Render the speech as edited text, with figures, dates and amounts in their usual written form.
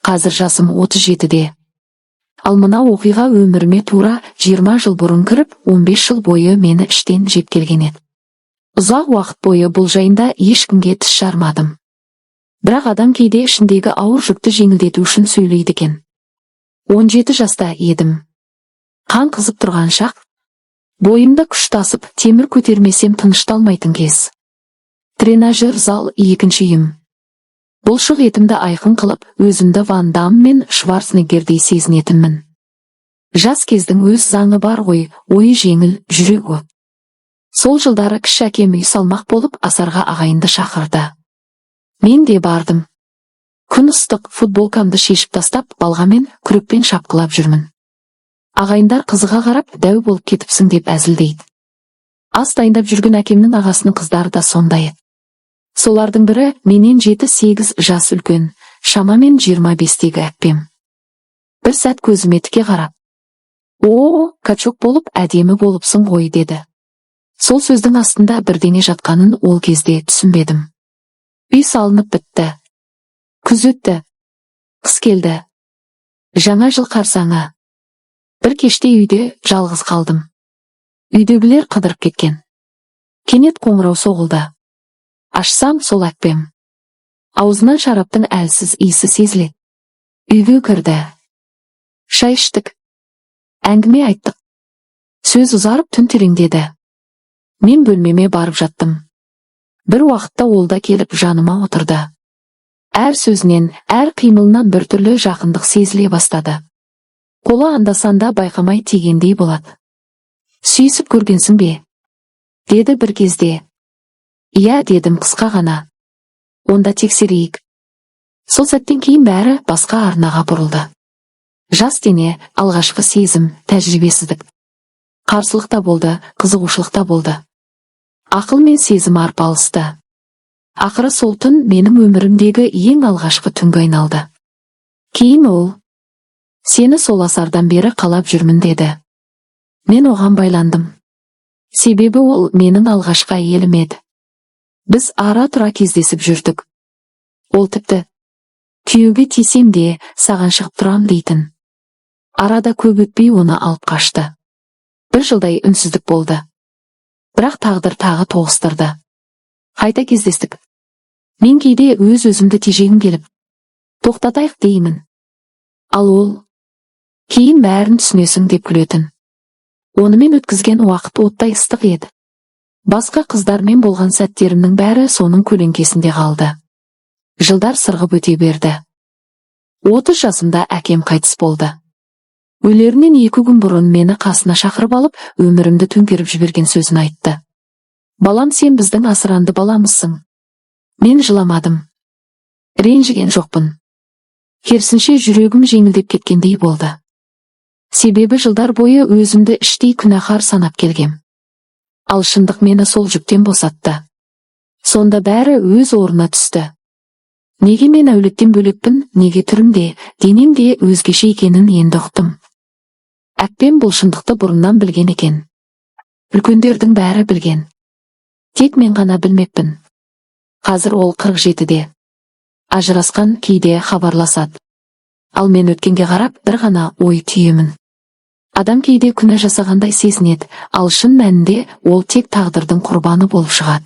Қазір жасым 37-де. Ал мына оқиға өміріме тура 20 жыл бұрын кіріп, 15 жыл бойы мені іштен жеп келген еді. Ұзақ уақыт бойы бұл жайында ешкімге тіс жармадым. Бірақ адам кейде ішіндегі ауыр жүкті жеңілдету үшін сөйлейді екен. 17 жаста едім. Қан қызып тұрған шақ. Бойымда күш тасып, темір көтермесем тынышталмайтын кез. Тренажер зал — екінші үйім. Бұлшық етімді айқын қылып, өзімді Ван Дам мен Шварценеггердей сезінетінмін. Жас кездің өз заңы бар ғой: ойы жеңіл, жүрек от. Сол жылдары кіші әкем үй салмақ болып, асарға ағайынды шақырды. Мен де бардым. Күн ыстық, футболкамды шешіп тастап, балғамен, күрекпен шапқылап жүрмін. Ағайындар қызыға қарап, «Дәу болып кетіпсің» деп әзілдейді. Ас дайындап жүрген әкемнің ағасының қыздары да сондай еді. Солардың бірі менен 7-8 жас үлкен, шамамен 25-тегі әпкем. Бір сәт көзіме тіке қарап: «О, качок болып, әдемі болыпсың ғой», — деді. Сол сөздің астында бірдеңе жатқанын ол кезде түсінбедім. Үй салынып бітті. Күз өтті. Қыс келді. Жаңа жыл қарсаңы. Бір кеште үйде жалғыз қалдым. Үйдегілер қыдырып кеткен. Кенет қоңырау соғылды. Ашсам, сол әпкем. Аузынан шараптың әлсіз иісі сезіледі. Үйге кірді. Шай іштік. Әңгіме айттық. Сөз ұзарып, түн тереңдеді. Мен бөлмеме барып жаттым. Бір уақытта ол да келіп жаныма отырды. Әр сөзінен, әр қимылынан біртүрлі жақындық сезіле бастады. Қолы анда-санда байқамай тигендей болады. «Сүйісіп көргенсің бе?» — деді бір кезде. «Иә», — дедім қысқа ғана. «Онда тексерейік». Сол сәттен кейін бәрі басқа арнаға бұрылды. Жас дене, алғашқы сезім, тәжірибесіздік. Қарсылық та болды, қызығушылық та болды. Ақыл мен сезім арпалысты. Ақыры сол түн менің өмірімдегі ең алғашқы түнге айналды. Кейін ол: «Сені сол асардан бері қалап жүрмін», — деді. Мен оған байландым. Себебі ол менің алғашқы әйелім еді. Біз ара тұра кездесіп жүрдік. Ол тіпті: «Күйеуге тисем де, саған шығып тұрам», — дейтін. Арада көп өтпей оны алып қашты. Бір жылдай үнсіздік болды. Бірақ тағдыр тағы тоғыстырды. Қайта кездестік. Мен кейде өз өзімді тежегім келіп, «Тоқтатайық» деймін. Ал ол: «Кейін бәрін түсінесің», — деп күлетін. Онымен өткізген уақыт оттай ыстық еді. Басқа қыздармен болған сәттерімнің бәрі соның көлеңкесінде қалды. Жылдар сырғып өте берді. 30 жасымда әкем қайтыс болды. Өлерінен 2 күн бұрын мені қасына шақырып алып, өмірімді төңкеріп жіберген сөзін айтты: «Балам, сен біздің асыранды баламызсың». Мен жыламадым. Ренжіген жоқпын. Керісінше, жүрегім жеңілдеп кеткендей болды. Себебі жылдар бойы өзімді іштей күнәһар санап келгем. Ал шындық мені сол жүктен босатты. Сонда бәрі өз орнына түсті. Неге мен әулеттен бөлекпін, неге түрім де, денем де өзгеше екенін енді ұқтым. Әпкем бұл шындықты бұрыннан білген екен. Үлкендердің бәрі білген. Тек мен ғана білмеппін. Қазір ол 47-де. Ажырасқан, кейде хабарласады. Ал мен өткенге қарап, бір ғана ой түйемін. Адам кейде күнә жасағандай сезінеді, ал шын мәнінде ол тек тағдырдың құрбаны болып шығады.